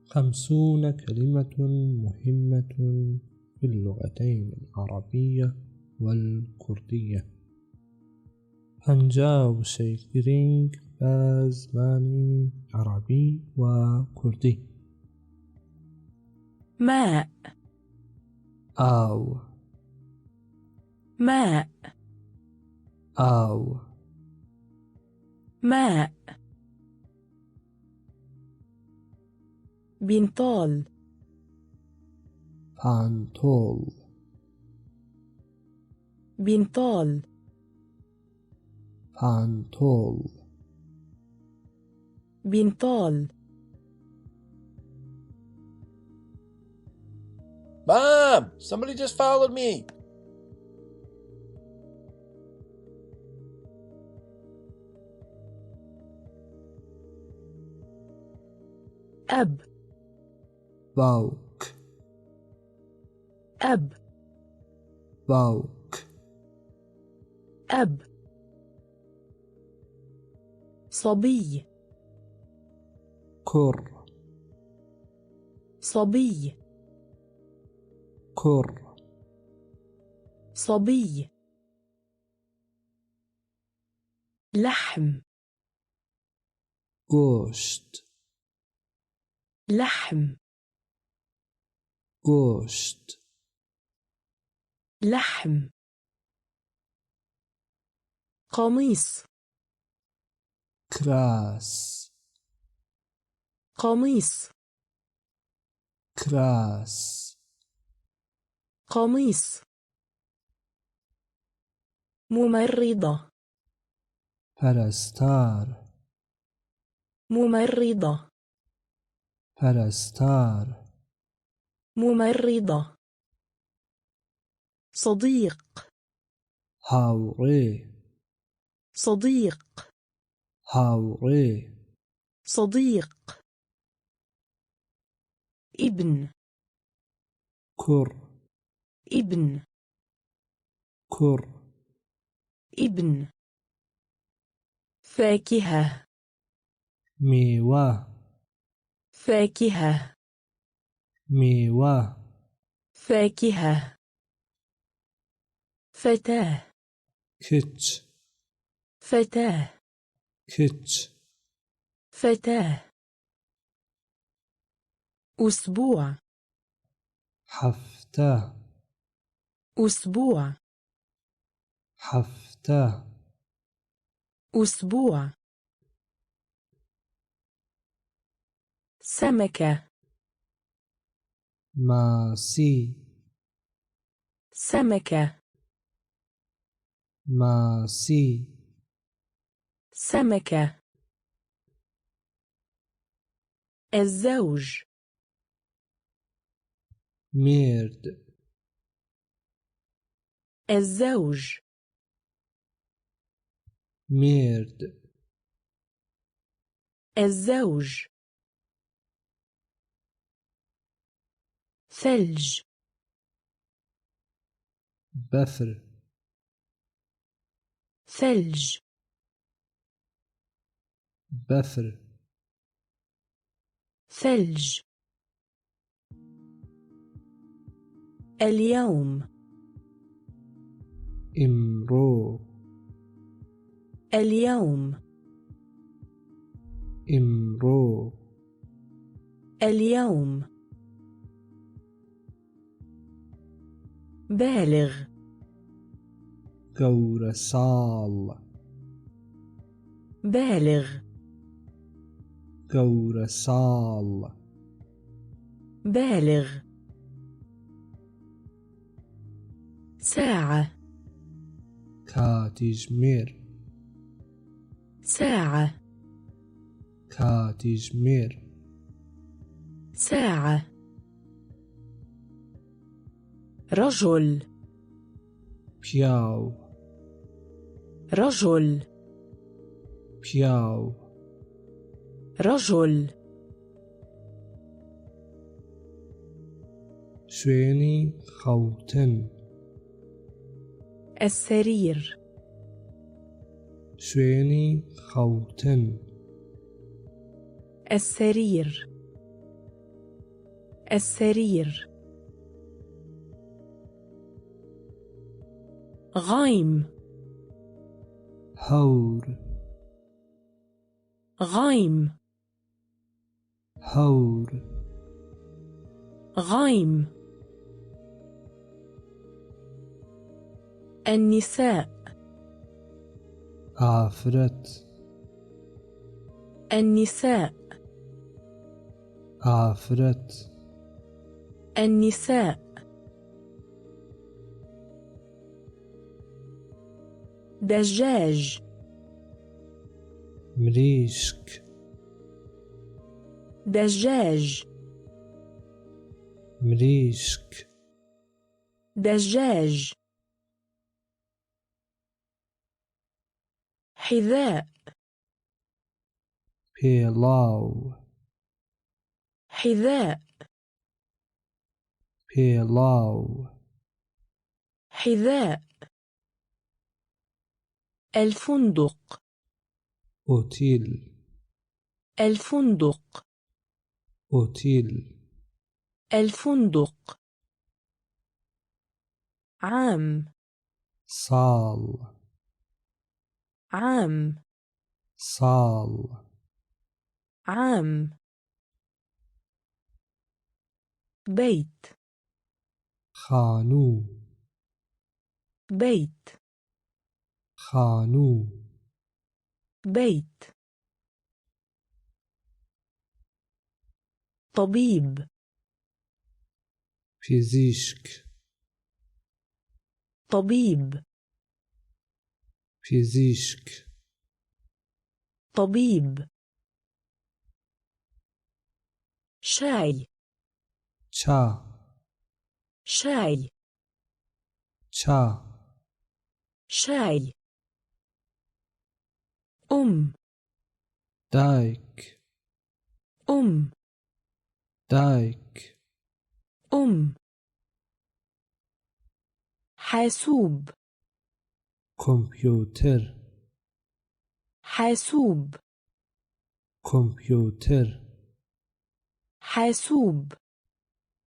50 كلمة مهمة في اللغتين العربية والكردية. 50 وشەی گرینگ بە زمانی عەڕەبی و کوردی. ماء. ئاو. ماء. ئاو. ماء. بنطال. پانتۆڵ. بنطال. پانتۆڵ. بنطال. Mom! Somebody just followed me! أب. باوک. أب. باوک. أب. صبي. کوڕ. صبي. کوڕ. صبي. لحم. گۆشت. لحم. گۆشت. لحم. قميص. کراس. قميص. کراس. قميص. ممرضة. پەرستار. ممرضة. پەرستار. ممرضة. صديق. هاوڕێ. صديق. هاوڕێ. صديق. ابن. کوڕ. ابن. کوڕ. ابن. فاكهة. میوە. فاكهة. میوە. فاكهة. فتاة. کچ. فتاة. کچ. فتاة. أسبوع. هەفتە. أسبوع. هەفتە. أسبوع. سمكة. ماسی. سمكة. ماسی. سمكة. الزوج. مێرد. الزوج. مێرد. الزوج. ثلج. بەفر. ثلج. بەفر. ثلج. اليوم. ئیمڕۆ. اليوم. ئیمڕۆ. اليوم. بالغ. گەورەساڵ. بالغ. گەورەساڵ. بالغ. ساعة. کاتژمێر. ساعة. کاتژمێر. ساعة. رجل. پیاو. رجل. پیاو. رجل. شوێنی خەوتن. السرير. شوێنی خەوتن. السرير. السرير. غيم. هەور. غيم. هەور. غيم. النساء. ئافرەت. النساء. ئافرەت. النساء. دجاج. مریشک. دجاج. مریشک. دجاج. حذاء. پێڵاو. حذاء. پێڵاو. حذاء. الفندق. ئۆتیل. الفندق. ئۆتیل. الفندق. عام. ساڵ. عام. ساڵ. عام. بيت. خانوو. بيت. خانوو. بيت. طبيب. پزیشک. طبيب. پزیشک. طبيب. شاي. چا. شاي. چا. شاي. أم. دایک. أم. دایک. أم. حاسوب. کۆمپیوتەر. حاسوب. کۆمپیوتەر. حاسوب.